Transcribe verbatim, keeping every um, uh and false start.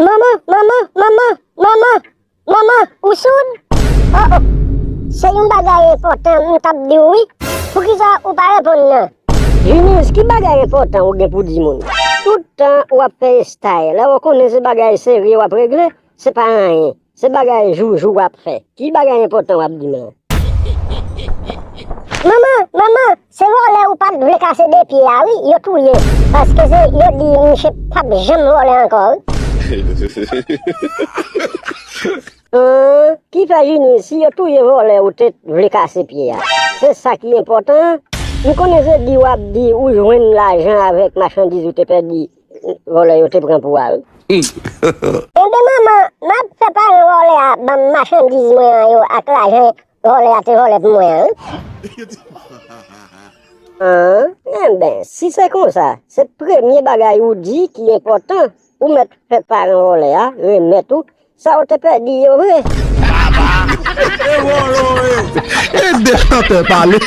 Manman, manman, manman, manman, manman, ou soud? Oh, oh. Se yon bagay enpòtan m t ap di w wi. Poukisa ou pa reponn nan? Junius, ki bagay enpòtan ou gen pou di moun? Tout tan w ap fè estay, lè w konnen se bagay serye w ap regle, se pa anyen. Se bagay joujou w ap fè. Ki bagay enpòtan w ap di m lan? Manman, manman, se vòlè ou pa t vle kase de pye a wi, yo touye. Paske se yo di misye p ap janm vòlè ankò wi. An, ki fè Jini, si yo touye vòlè ou te vle kase pye a? Se sa ki enpòtan an. M konnen se di w ap di ou jwenn lajan avèk machandiz ou te pèdi, vòlè yo te pran pou a wi. Enben manman, m ap fè paran vòlè a ban m machandiz mwen an yo ak lajan vòlè a te vòlè pou mwen an wi. An, enben, si se konsa, se premye bagay ou di ki enpòtan, ou mèt fè paran vòlè a remèt ou sa w te pèdi yo vre. E de chantè pale.